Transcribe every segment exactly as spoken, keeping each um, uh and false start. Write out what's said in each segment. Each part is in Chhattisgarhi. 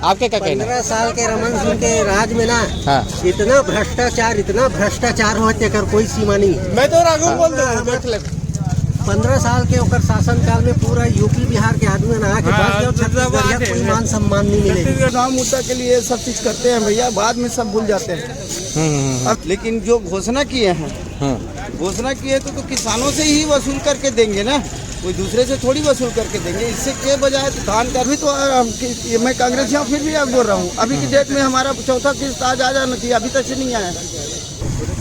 आपके का कहना है? पंद्रह साल के रमन सिंह के राज में ना, हाँ। इतना भ्रष्टाचार, इतना भ्रष्टाचार हो, तेकर कोई सीमा नहीं। मैं तो राघव हाँ। बोल दूं, देख ले। पंद्रह साल के ओकर शासनकाल में पूरा यूपी बिहार के आदमी ना आके हाँ, बस गए, तो छत्तीसगढ़िया बात है। कोई मान सम्मान नहीं मिलेगा। छत्तीसगढ़ नाम मुद्दा के लिए सब चीज करते हैं भैया, बाद में सब भूल जाते हैं। हम्म, हम्म, हम्म। अब लेकिन जो घोषणा किए हैं, हम्म। घोषणा किए तो, तो किसानों से ही वसूल करके देंगे ना, कोई दूसरे से थोड़ी वसूल करके देंगे। इससे के बजाय तो धान का भी तो, आ, हम कि-, ये मैं कांग्रेस यहाँ फिर भी आप बोल रहा हूँ, अभी की डेट में हमारा चौथा किस्त आज आ जाना चाहिए, अभी तक से नहीं आया।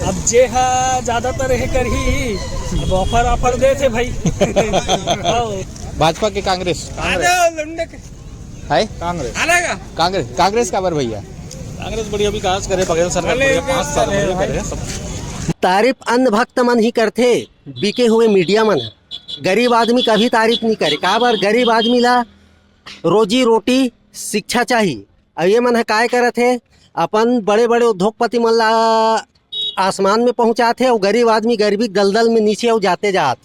अब जे हा ज्यादातर हे करही, अब ऑफर ऑफर दे थे भाई। आओ। भाजपा के कांग्रेस? आ जाओ लंडे के। है? कांग्रेस। आ जाएगा। कांग्रेस, कांग्रेस काबर भैया? कांग्रेस बढ़िया विकास करे, बघेल सरकार बढ़िया पाँच साल बढ़िया करे सब। तारीफ अंधभक्त मन ही करथे, बिके हुए मीडिया मन ह। गरीब आदमी कभी तारीफ नहीं करे, काबर? गरीब आदमी ला रोजी रोटी, शिक्षा चाही। अब ये मन ह काय करत हे, अपन बड़े बड़े उद्योगपति मन ला आसमान में पहुंचात हे, अउ गरीब आदमी गरीबी दलदल में नीचे अउ जाते जात।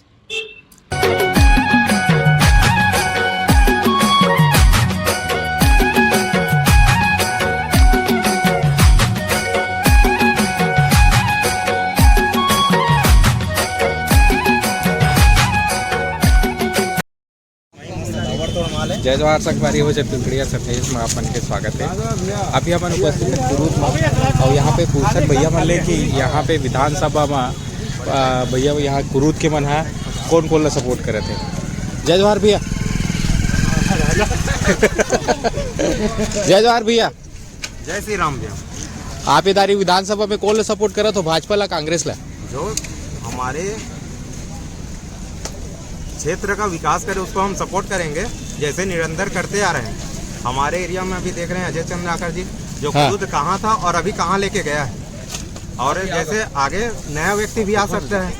जय जोहार संगवारी हो, जय पिपरिया संदेश में आप मन के स्वागत है। अभी हमन उपस्थित हैं कुरूद में और यहाँ पे पूछत भैया मन ले कि यहाँ पे विधानसभा में, अ, भैया यहाँ कुरूद के मन है कौन कौन ला सपोर्ट करत है। जय जोहार भैया। जय जोहार भैया। जय श्री राम भैया। आप इधारी विधानसभा में कौन ला सपोर्ट करत हो, भाजपा ला, कांग्रेस ला? जो हमारे क्षेत्र का विकास करे, उसको हम सपोर्ट करेंगे, जैसे निरंतर करते आ रहे हैं। हमारे एरिया में अभी देख रहे हैं अजय चंद्राकर जी, जो हाँ। खुद कहाँ था और अभी कहाँ लेके गया है, और जैसे आगे नया व्यक्ति भी आ सकता है,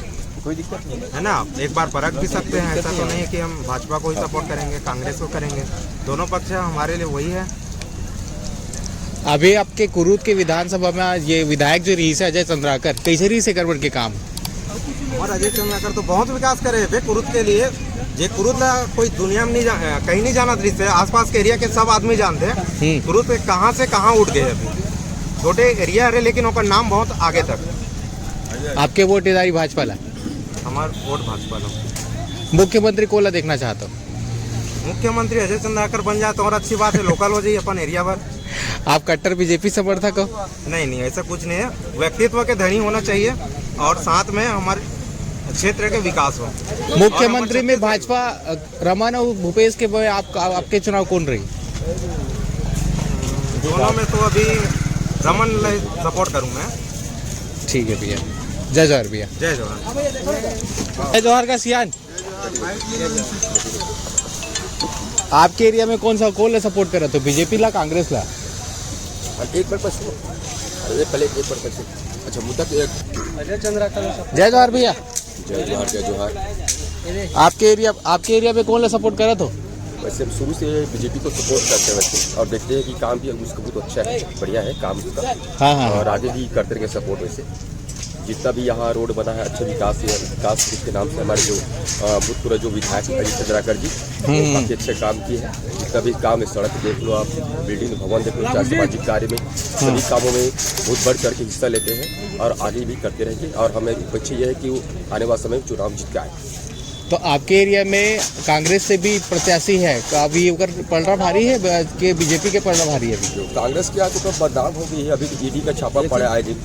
कोई दिक्कत नहीं है ना, एक बार परख भी सकते हैं। ऐसा तो नहीं है कि हम भाजपा को ही सपोर्ट करेंगे, कांग्रेस को करेंगे, दोनों पक्ष हमारे लिए वही है। अभी आपके कुरूद के विधानसभा में ये विधायक जो रहिस हे अजय चंद्राकर, कैसे रहिस हे एकर मन के काम? हमारा अजय चंद्राकर तो बहुत विकास करे हे कुरूद के लिए। जे कुरूद ला कोई दुनिया में नहीं जा-, कहीं नहीं जानत रहिस हे, आसपास के एरिया के सब आदमी जानते हैं। हम्म। कुरूद के कहाँ से कहाँ उठ गए अभी। छोटे एरिया हरे, लेकिन ओकर नाम बहुत आगे तक। आपके वोट इधारी भाजपा ला? हमार वोट भाजपा ला। मुख्यमंत्री कोला देखना चाहत हो? मुख्यमंत्री अजय चंद्राकर बन जाए तो और अच्छी बात है, लोकल हो जाए अपन एरिया भर। आप कट्टर बीजेपी समर्थक हो? नहीं, नहीं, ऐसा कुछ नहीं है। व्यक्तित्व के धनी होना चाहिए और साथ में हमारे क्षेत्र के विकास हो। मुख्यमंत्री में भाजपा, अ, रमन और भूपेश के बजाय आप, आपके चुनाव कौन रही? दोनों में तो अभी रमन ले सपोर्ट करूँ मैं। ठीक है भैया, जय जोहार भैया। जय जोहार। जय जोहार का सियान। आपके एरिया में कौन सा, कौन ला सपोर्ट करत हो, बीजेपी ला, कांग्रेस ला? एक बार पछू, अरे पहले एक बार पछू। अच्छा, मुद्दा तो एक। जय जोहार भैया। जय जोहार, जय जोहार। आपके एरिया, आपके एरिया में कौन ला सपोर्ट करत हो? वैसे हम शुरू से बीजेपी को सपोर्ट करते हैं वैसे, और देखते हैं कि काम भी उसका बहुत अच्छा है, बढ़िया है काम उसका। हाँ, हाँ, हाँ। और आगे भी करते रहेंगे सपोर्ट वैसे। जितना भी यहाँ रोड बना है, अच्छा विकास हुआ है, विकास के नाम से हमारे जो, अ, भूतपूर्व जो विधायक हैं, अजय चंद्राकर जी, हम्म। काफ़ी अच्छे काम किए हैं। जितना भी काम है, सड़क देख लो आप, बिल्डिंग भवन देख लो, चाहे सामाजिक कार्य में, सभी कामों में बहुत बढ़ चढ़ के हिस्सा लेते हैं और आगे भी करते रहेंगे। और हमें उपेक्षा यह है कि वो आने वाले समय में चुनाव जीत के आए। तो आपके एरिया में कांग्रेस से भी प्रत्याशी है, तो अभी ओकर पलड़ा भारी है ब-, के बीजेपी के पलड़ा भारी है अभी? जो कांग्रेस की आंखों पर बदनाम हो गई है, अभी तो ईडी का छापा पड़ा है आए दिन,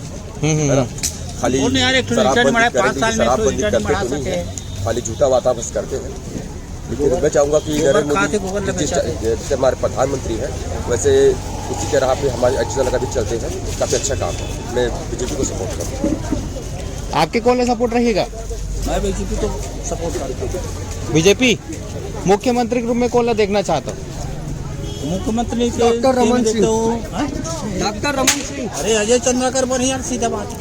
हम्म, हम्म, है ना? हम्म। खाली वो नहीं यार, एक ठो शराब रिचार्ज बंदी मारा है, करेंगे, पाँच साल में शराब कोई बंदी रिचार्ज करते मारा तो नहीं सके। है, खाली झूठा वादा बस करते हैं। लेकिन मैं चाहूँगा कि गोबर नरेंद्र खाद मोदी है, गोबर लगा जिस चाहते हैं। जैसे हमारे प्रधानमंत्री हैं, वैसे उसी के राह पे हमारे अजय चंद्राकर भी चलते हैं, काफ़ी अच्छा काम है। मैं बीजेपी को सपोर्ट करूँगा। आपके कौन सा सपोर्ट रहेगा? मैं बीजेपी को सपोर्ट करता हूँ। बीजेपी मुख्यमंत्री के रूप में कौन ला देखना चाहता हूँ? मुख्यमंत्री के डॉक्टर रमन सिंह। हाँ? डॉक्टर रमन सिंह। अरे अजय चंद्राकर बढ़िया, सीधा बात।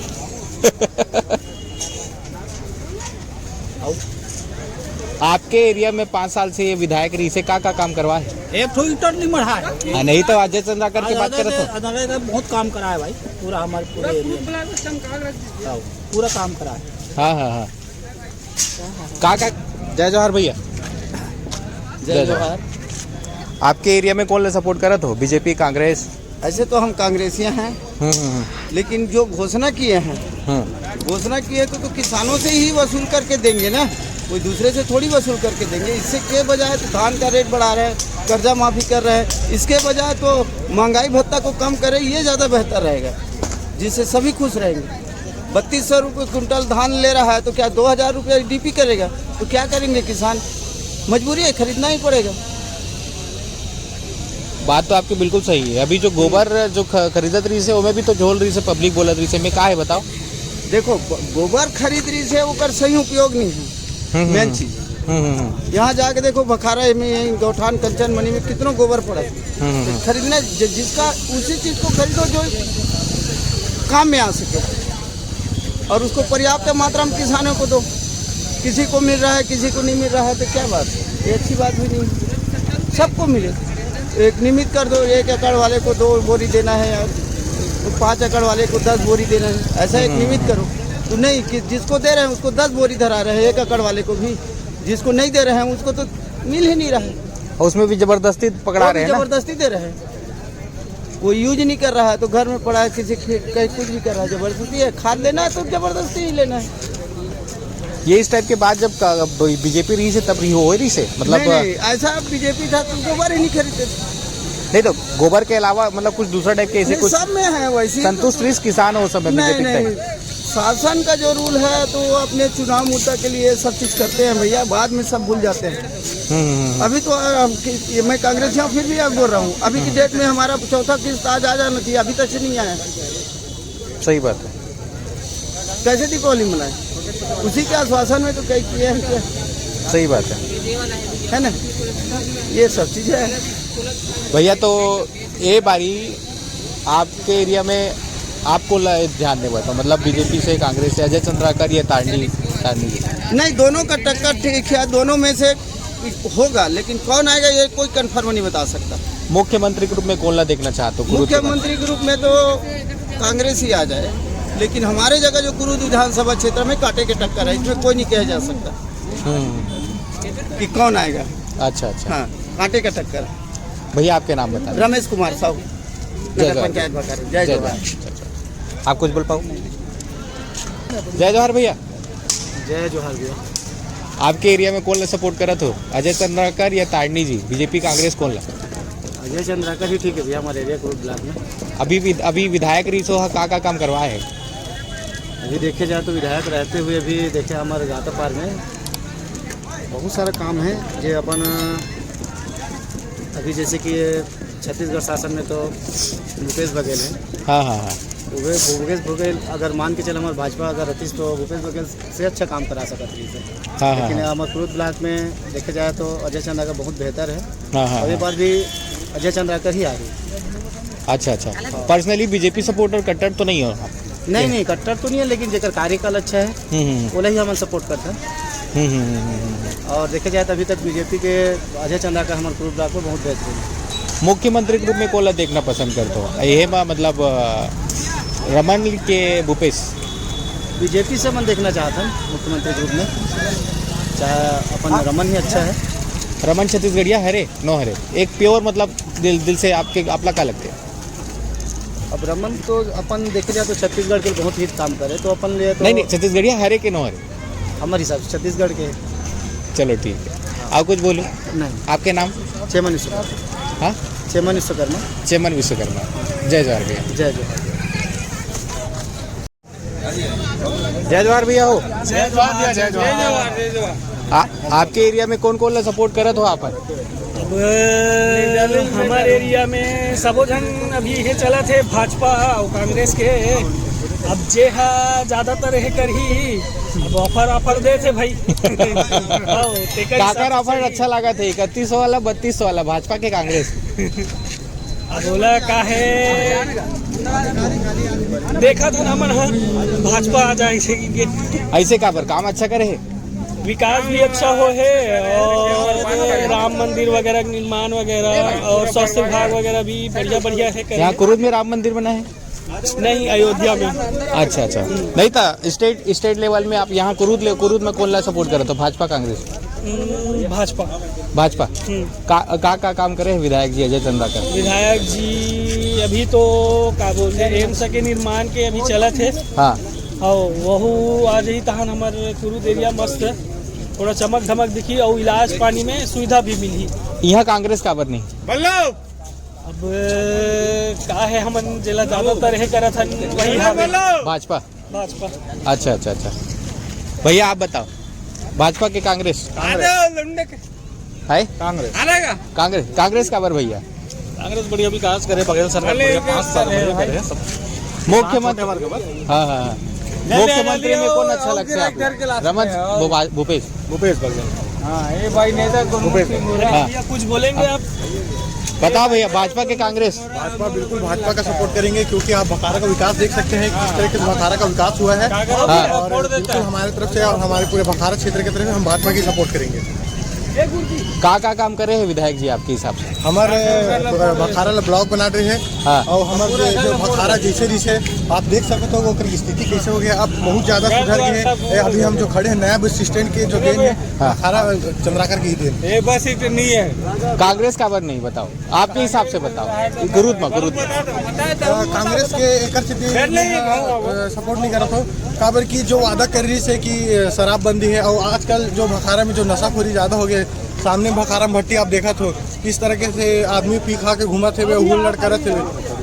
आपके एरिया में पाँच साल से ये विधायक रहिस हे, का का काम करवा है? एक ठो ईंटा नहीं मढ़ा है। हाँ, नहीं तो अजय चंद्राकर की बात करत हो। अजय का बहुत काम करा है भाई, पूरा हमारे पूरे एरिया में। हाँ, पूरा काम करा है। हाँ, हाँ, हाँ। का का, जय जोहार भैया। जय जय जोहार। जोहार। आपके एरिया में कौन ला सपोर्ट करत हो, बीजेपी, कांग्रेस? ऐसे तो हम कांग्रेसिया हैं, हम्म, हम्म, हम्म। लेकिन जो घोषणा किए हैं, हम्म। घोषणा किए तो, तो किसानों से ही वसूल करके देंगे ना, कोई दूसरे से थोड़ी वसूल करके देंगे। इससे के बजाय तो धान का रेट बढ़ा रहे हैं, कर्जा माफी कर रहे हैं, इसके बजाय तो महंगाई भत्ता को कम करें, ये ज़्यादा बेहतर रहेगा, जिससे सभी खुश रहेंगे। बत्तीस सौ रुपये कुंटल धान ले रहा है तो क्या दो हज़ार रुपये डीपी करेगा? तो क्या करेंगे किसान? मजबूरी है, खरीदना ही पड़ेगा। बात तो आपकी बिल्कुल सही है। अभी जो गोबर जो ख-, खरीदत रहिस हे, ओमे भी तो झोल रहिस हे, पब्लिक बोलत रहिस हे, मैं का है बताओ? देखो, ब-, गोबर खरीद रहिस हे, ओकर सही उपयोग नहीं है, हम्म, मेन हम्म। चीज। हम्म, हम्म, हम्म। यहाँ जाके देखो, भखारा में, यहीं गौठान कंचन मणि में कितनो गोबर पड़ा है। हम्म, हम्म, हम्म। खरीदने ज-, जिसका, उसी चीज को खरीदो जो काम में आ सके। और उसको पर्याप्त मात्रा में किसानों को दो। किसी को मिल रहा है, किसी को नहीं मिल रहा है, तो क्या बात है? ये अच्छी बात भी नहीं है। सबको मिले, एक नियमित कर दो। एक एकड़ वाले को दो बोरी देना है, और पाँच एकड़ वाले को दस बोरी देना है, ऐसा एक हम्म। नियमित करो। तो नहीं कि जिसको दे रहे हैं उसको दस बोरी धरा रहे हैं, एक एकड़ वाले को भी, जिसको नहीं दे रहे हैं उसको तो मिल ही नहीं रहा है। और उसमें भी जबरदस्ती पकड़ा वो भी रहे हैं ना? जबरदस्ती दे रहे हैं। कोई यूज नहीं कर रहा है तो घर में पड़ा है, किसी खे-, कहीं कुछ भी कर रहा है, जबरदस्ती है। खाद लेना है तो जबरदस्ती ही लेना है। ये इस टाइप के बात जब का-, अब बीजेपी रहिस हे तब रही हो रहिस हे, मतलब नहीं, नहीं, ऐसा बीजेपी था तो गोबर ही नहीं खरीदते थे। नहीं तो गोबर के अलावा मतलब कुछ दूसरा टाइप के ऐसे नहीं, कुछ सब में है वैसे ही तो। संतुष्ट रहिस किसान हो सब में नहीं, बीजेपी के नहीं, टाइम? शासन का जो रूल है तो वो अपने चुनाव मुद्दा के लिए सब चीज करते हैं भैया, बाद में सब भूल जाते हैं। हम्म, हम्म, हम्म। अभी तो, आ, हम कि-, ये मैं कांग्रेस हूँ, फिर भी अब बोल रहा हूँ, अभी की डेट में हमारा चौथा किस्त आज आ जाना चाहिए, अभी तक से नहीं आया। सही बात है। कैसे दीपावली मनाए? उसी के आश्वासन में तो कई किए हैं क्या? सही बात है। है ना? ये सब चीजें हैं। भैया, तो ये बारी आपके एरिया में आपको ल-, ध्यान देवत हो, मतलब बीजेपी से, कांग्रेस से, अजय चंद्राकर या तारनी, तारनी जी? नहीं, दोनों का टक्कर ठीक है, दोनों में से होगा, लेकिन कौन आएगा ये कोई कंफर्म नहीं बता सकता। मुख्यमंत्री के रूप में कौन ला देखना चाहते हो कुरुद के बाद? मुख्यमंत्री के रूप में तो कांग्रेस ही आ जाए, लेकिन हमारे जगह जो कुरुद विधानसभा क्षेत्र में कांटे के टक्कर है, इसमें कोई नहीं कहा जा सकता हम्म। कि कौन आएगा। अच्छा, अच्छा। हाँ, कांटे का टक्कर। भैया, आपके नाम बताएं। रमेश कुमार साहू, जय नगर जोहार। पंचायत भखारा। जय जय जोहार। जोहार। आप कुछ बोल पाओ? जय जोहार भैया। जय जोहार भैया। आपके एरिया में कौन ला सपोर्ट करत हो, अजय चंद्राकर या तारनी जी, बीजेपी, कांग्रेस, कौन ला? अजय चंद्राकर ही ठीक है भैया, हमारे एरिया कुरुद ब्लॉक में। अभी विध-, अभी विधायक रहिस हो, का का काम करवाए है? अभी देखे जाए तो विधायक रहते हुए भी देखे हमारे गातापार में बहुत सारा काम है जे अपन अभी जैसे कि छत्तीसगढ़ शासन में तो भूपेश बघेल है। हाँ, हाँ, हाँ। भूपे-, भूपेश बघेल अगर मान के चले हमारे भाजपा अगर रहतीस तो भूपेश बघेल से अच्छा काम करा सकत रहिस हे। हाँ, हाँ, लेकिन हाँ। हमारे कुरुद ब्लॉक में देखे जाए तो अजय चंद्राकर बहुत बेहतर है। हाँ, हाँ, और ये हाँ। बार भी अजय चंद्राकर ही आ रही है। अच्छा, अच्छा। पर्सनली बीजेपी सपोर्टर कट्टर तो नहीं हो आप? नहीं, नहीं, कट्टर तो नहीं है, लेकिन जेकर कार्यकाल अच्छा है, हम्म, हम्म, हम्म। ओला ही हमन सपोर्ट करथन। हम्म, हम्म, हम्म, हम्म, हम्म। और देखे जाए तो अभी तक बीजेपी के अजय चंद्राकर हमारे कुरुद ब्लॉक में बहुत बेहतरीन है। मुख्यमंत्री के रूप में कोला देखना पसंद करते हो? ये बा, मतलब, अ, रमन के भूपेश? बीजेपी से मन देखना चाहत हन मुख्यमंत्री के रूप में, चाहे अपन रमन ही अच्छा है। रमन छत्तीसगढ़िया हरे, नो हरे? एक प्योर, मतलब, दिल, दिल से आपके, आपला का लगते? अब रमन तो अपन देखे जाए तो छत्तीसगढ़ के लिए बहुत ही काम करे, तो अपन लिए तो नहीं, नहीं, छत्तीसगढ़िया हरे के नो हरे? हमारे हिसाब से छत्तीसगढ़ के। चलो, ठीक है। आप कुछ बोलो। नहीं। आपके नाम? चेमन विश्वकर्मा। हाँ? चेमन विश्वकर्मा। चेमन विश्वकर्मा। जय जोहार भैया। जय जोहार। जय जोहार भैया हो। जय जोहार भैया, जय जोहार। आ, आपके एरिया में कौन कौन ला सपोर्ट करत हो आप? अब हमारे एरिया में सबो झन अभी ये चलत हे भाजपा और कांग्रेस के। अब जे हा ज्यादातर हे करही, अब ऑफर, ऑफर देत हे भाई। आओ, तेकर हिसाब काकर से ऑफर चलिए। अच्छा लागत हे, इकतीस सौ वाला, बत्तीस सौ वाला, भाजपा के कांग्रेस? अब ओला का हे, देखा था ना मन, हाँ, भाजपा आ जाए इसे के। ऐसे का बर काम अच्छा करे हे? विकास भी अच्छा हो हे और राम मंदिर वगैरह का निर्माण वगैरह और स्वास्थ्य विभाग वगैरह भी बढ़िया बढ़िया हे करे। यहाँ कुरुद में राम मंदिर बना है? नहीं, अयोध्या में। अच्छा, अच्छा। नहीं था, स्टेट, स्टेट लेवल में आप यहाँ कुरुद ले, कुरुद में कौन ला सपोर्ट करत हो, भाजपा, कांग्रेस? हम्म, भाजपा। भाजपा। हम्म। का, का, का काम करे हे विधायक जी अजय चंद्राकर? विधायक जी अभी तो का बोलथे, एम्स के निर्माण के अभी चलत हे। हाँ। अउ वहू आ जाही तहन हमर कुरुद एरिया मस्त थोड़ा चमक धमक दिखी अउ इलाज पानी में सुविधा भी मिलही। इहाँ कांग्रेस काबर नहीं? अब का हे, हमन जेला ज्यादातर हे करत हन वही हवे। भाजपा। भाजपा। अच्छा, अच्छा, अच्छा। भैया, आप बताओ, भाजपा के कांग्रेस? कांग्रेस। है? कांग्रेस। कांग्रेस, कांग्रेस काबर भैया? कांग्रेस बढ़िया विकास करे, बघेल सरकार बढ़िया, पाँच साल बढ़िया करे, सब मुख्यमंत्री। हाँ, हाँ, हाँ। मुख्यमंत्री में कौन अच्छा लगता है आपको? रमन, भूपा-, भूपेश। भूपेश बघेल। हाँ, ये भाई नेता गुरमीत सिंह। हाँ। भैया, कुछ बोलेंगे आप? बताओ भैया, भाजपा के कांग्रेस? भाजपा, बिल्कुल भाजपा का सपोर्ट करेंगे, क्योंकि आप भखारा का विकास देख सकते हैं, किस तरह से भखारा का विकास हुआ है। हाँ। और बिल्कुल हमारे तरफ से और हमारे पूरे भखारा क्षेत्र की तरफ से हम भाजपा की सपोर्ट करेंगे। का, का काम करे हे विधायक जी आपके हिसाब से? हमर, अ, भखारा ला ब्लॉक बना रहे हैं। हाँ। और हमर जो, जो भखारा जैसे जैसे आप देख सकते हो, ओकर स्थिति कैसे हो गया, अब बहुत ज्यादा सुधर गए हैं। ए, अभी हम जो खड़े हैं नया बस स्टैंड के जो देन है, हाँ। भखारा चंद्राकर की देन। ये बस इतनी है। कांग्रेस काबर नहीं, बताओ, आपके हिसाब से बताओ, गुरुद में, गुरुद में। अ, कांग्रेस के एकर से भी, अ, सपोर्ट नहीं करत हो, काबर कि जो वादा कर रही है कि, अ, शराबबंदी है और आजकल जो भखारा में जो नशाखोरी ज्यादा हो गया है, सामने भखारा में भट्टी आप देखत हो, किस तरीके से आदमी पी खा के घूमत हेवे, हुल्लड़ करत हेवे।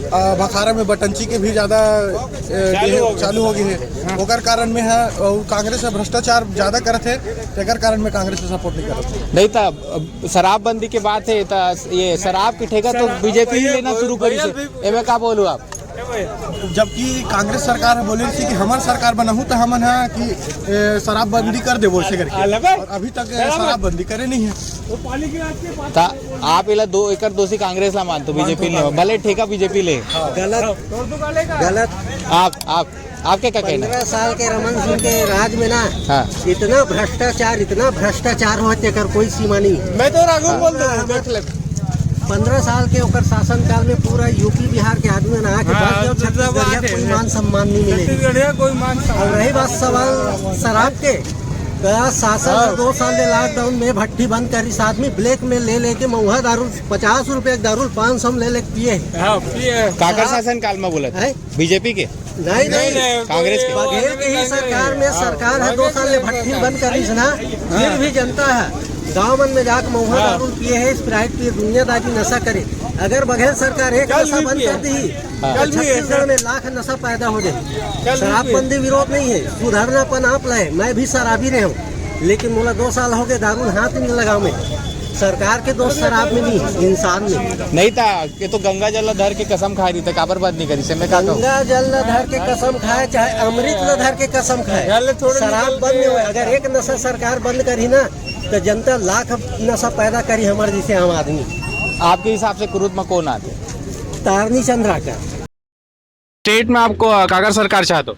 अ, भखारा में बटंची के भी ज्यादा, अ, चालू हो गए। चालू हो गए हैं। ओकर कारण में है, और कांग्रेस में भ्रष्टाचार ज्यादा करत है, तेकर कारण में कांग्रेस से सपोर्ट नहीं करत है। नहीं त, अब शराबबंदी के बात है, त ये शराब के ठेका तो बीजेपी ही लेना शुरू करी से। एमे का बोलू आप? जबकि कांग्रेस सरकार ह बोले रही कि हमर सरकार बनाहू त हमन ह कि, ए, शराबबंदी कर देबो ऐसे करके। और अभी तक, ए, शराबबंदी करे नहीं है। त आप एला दो एकर दोषी कांग्रेस ला मानतो, बीजेपी ले, भले ठेका बीजेपी ले। गलत, गलत। आप, आप, आपके का कहना है? पन्द्रह साल के रमन सिंह के राज में ना, हाँ। इतना भ्रष्टाचार, इतना भ्रष्टाचार हो, तेकर कोई सीमा नहीं। मैं तो राघव हाँ। बोल दूं, देख ले। पन्द्रह साल के ओकर शासनकाल में पूरा यूपी बिहार के आदमी ना आके हाँ, बस जाओ, तो छत्तीसगढ़िया बात है। कोई मान सम्मान नहीं मिलेगी। छत्तीसगढ़िया कोई मान सम्मान। और रही बात सवाल शराब के, तो शासन हाँ। दो साल ले लॉकडाउन में भट्टी बंद करिस, आदमी ब्लैक में ले लेके महुआ दारू, पचास रुपया के दारू पाँच सौ में ले लेके पिए हे। हाँ, पिए हे। काकर शासन काल में बोलत हे? बीजेपी के? नहीं, नहीं, कांग्रेस के? बघेल के ही सरकार में, सरकार ह दो साल ले भट्टी बंद करिस ना, फिर भी जनता ह गांव मन में जाके महुआ हाँ। दारू पिए हे, स्प्राइट पिए, दुनियादारी नशा करे। अगर बघेल सरकार एक नशा बंद कर दी, हाँ। तो छत्तीसगढ़ में लाख नशा पैदा हो जाए। शराबबंदी विरोध नहीं है, सुधरनापन आप लाए, मैं भी शराबी रहे हूँ, लेकिन मोला दो साल हो गए दारू हाथ नहीं लगावे। सरकार के दोष शराब में नहीं, इंसान में। नहीं त, ये तो गंगा जल ला धर के कसम खाए रही, त काबर बंद नहीं करिस, मैं का कहूँ? गंगा जल ला धर के कसम खाए, चाहे अमृत ला धर के कसम खाए, शराब बंद नहीं होए। अगर एक नशा सरकार बंद करही ना, तो जनता लाख नशा पैदा करही हमारे जैसे आम आदमी। आपके हिसाब से कुरुद में कौन आते? तारनी चंद्राकर। स्टेट में आपको, अ, काकर सरकार चाहत हो?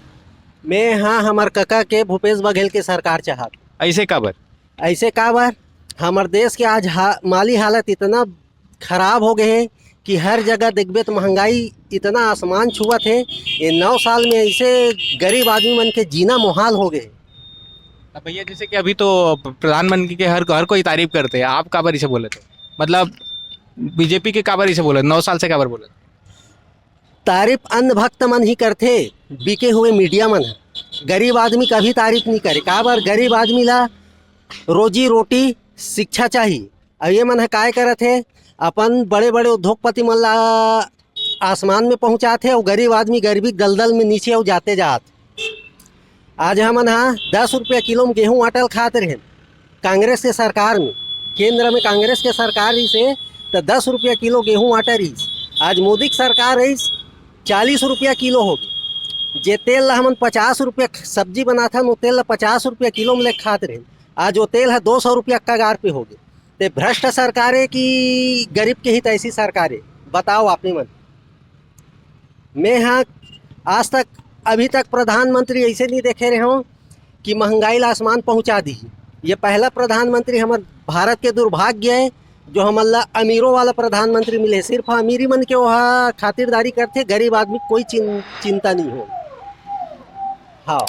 मैं हाँ, हमर कका के भूपेश बघेल के सरकार चाहत। ऐसे काबर? ऐसे काबर? हमर देश के आज हा-, माली हालत इतना खराब हो गए हे कि हर जगह देखबे तो महंगाई इतना आसमान छुअत हे। ये नौ साल में ऐसे गरीब आदमी मन के जीना मोहाल हो गए। अब भैया, जैसे कि अभी तो प्रधानमंत्री के हर, हर कोई तारीफ करते हैं, आप काबर इसे बोले थे? मतलब, बीजेपी के काबर इसे बोले, नौ साल से काबर बोले? तारीफ अंधभक्त मन ही करथे, बिके हुए मीडिया मन ह। गरीब आदमी कभी तारीफ नहीं करे। काबर? गरीब आदमी ला रोजी रोटी, शिक्षा चाहिए। अउ ये मन ह काय करत हे, अपन बड़े-बड़े उद्योगपति मन ला आसमान में पहुंचात हे, अउ गरीब आदमी गरीबी दलदल में नीचे अउ जाते जात। आज हमन हा दस रुपया किलो में गेहूं आटा ल खात रहेन कांग्रेस के सरकार में, केंद्र में कांग्रेस के सरकार रहिस हे, त दस रुपया किलो गेहूं आटा रहिस। आज मोदी के सरकार रहिस, चालीस रुपया किलो हो गे। जे तेल ला हमन पचास रुपया ख-, सब्जी बनाथन, वो तेल ला पचास रुपया किलो में ले खात रहेन, आज वो तेल ह दो सौ रुपया कगार पे हो गे। ते भ्रष्ट सरकार हे कि गरीब के हितैषी सरकार हे? बताओ आपने मन। मैं हा आज तक, अभी तक प्रधानमंत्री ऐसे नहीं देखे रहे हों कि महंगाई ला आसमान पहुंचा दी। ये पहला प्रधानमंत्री हमर भारत के दुर्भाग्य हे, जो हमन ला अमीरों वाला प्रधानमंत्री मिले। सिर्फ अमीरी मन के वो हा खातिरदारी करथे, गरीब आदमी कोई चिं-, चिंता नहीं हो। हाँ।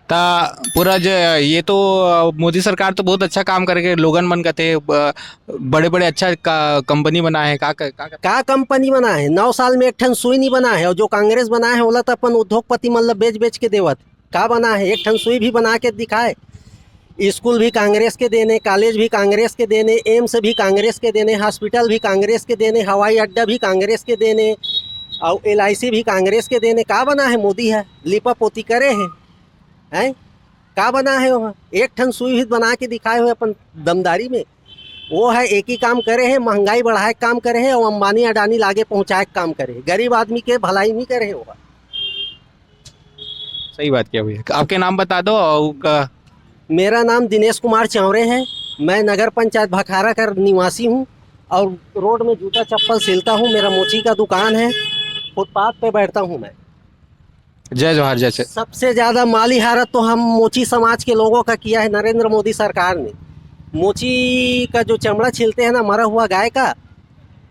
ता पूरा जो ये तो, अ, मोदी सरकार तो बहुत अच्छा काम करके लोगन मन कथे, ब-, बड़े-बड़े अच्छा का-, कंपनी बनाए हे, का, का, का, का कंपनी बनाए हे? नौ साल में एक ठन सुई नहीं बनाए हे, और जो कांग्रेस बनाए हे, ओला तो अपन उद्योगपति मन ला बेच-बेच के देवत। का बनाए हे? एक ठन सुई भी बना के दिखाए। स्कूल भी कांग्रेस के देने, कॉलेज भी कांग्रेस के देने, एम्स भी कांग्रेस के देने, हॉस्पिटल भी कांग्रेस के देने, हवाई अड्डा भी कांग्रेस के देने, और एलआईसी भी कांग्रेस के देने। का बनाए हे? मोदी ह लिपा पोती करे हे, हैं? का बनाए हे ओहा? एक ठन सुई भी बना के दिखाए हुए अपन दमदारी में। वो ह एक ही काम करे हे, महंगाई बढ़ाए के काम करे हे और अंबानी अडानी लागे पहुंचाए के काम करे हे। गरीब आदमी के भलाई नहीं करे हे ओहा। सही बात किया भैया। आपके नाम बता दो और का- मेरा नाम दिनेश कुमार चावरे है। मैं नगर पंचायत भखारा का निवासी हूँ और रोड में जूता चप्पल सिलता हूँ। मेरा मोची का दुकान है, फुटपाथ पे बैठता हूँ मैं। जय जोहार, जय छत- सबसे ज्यादा माली हारत तो हम मोची समाज के लोगों का किया है नरेंद्र मोदी सरकार ने। मोची का जो चमड़ा छीलते हैं ना मरा हुआ गाय का,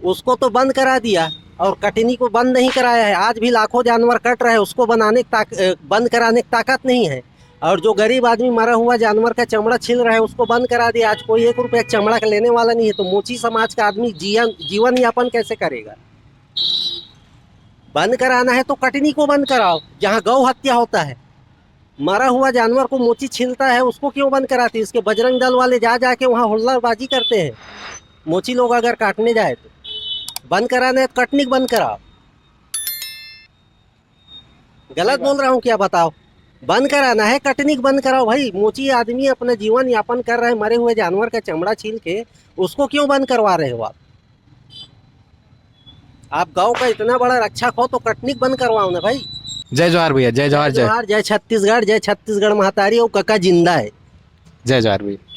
उसको तो बंद करा दिया और कटनी को बंद नहीं कराया है। आज भी लाखों जानवर कट रहे हैं, उसको बनाने की ताक-, अ, बंद कराने की ताकत नहीं है। और जो गरीब आदमी मरा हुआ जानवर का चमड़ा छील रहा है, उसको बंद करा दिया। आज कोई एक रुपया चमड़ा का लेने वाला नहीं है, तो मोची समाज का आदमी जियन, जीवन यापन कैसे करेगा? बंद कराना है तो कटनी को बंद कराओ, जहाँ गौ हत्या होता है। मरा हुआ जानवर को मोची छीलता है, उसको क्यों बंद कराती है? इसके बजरंग दल वाले जा जाके वहाँ हुल्लाबाजी करते हैं। मोची लोग अगर काटने जाए तो बंद कराना है तो कटनी को बंद कराओ। गलत बोल रहा हूँ क्या, बताओ? बंद कराना है, कटनी को बंद कराओ भाई। मोची आदमी अपना जीवन यापन कर रहा है, मरे हुए जानवर का चमड़ा छील के, उसको क्यों बंद करवा रहे हो आप? आप गौ का इतना बड़ा रक्षक हो तो कटनी को बंद करवाओ ना भाई। जय जोहार भैया, जय जोहार, जय। जोहार, जय छत्तीसगढ़, जय छत्तीसगढ़ महतारी, और कका जिंदा है। जय जोहार भैया।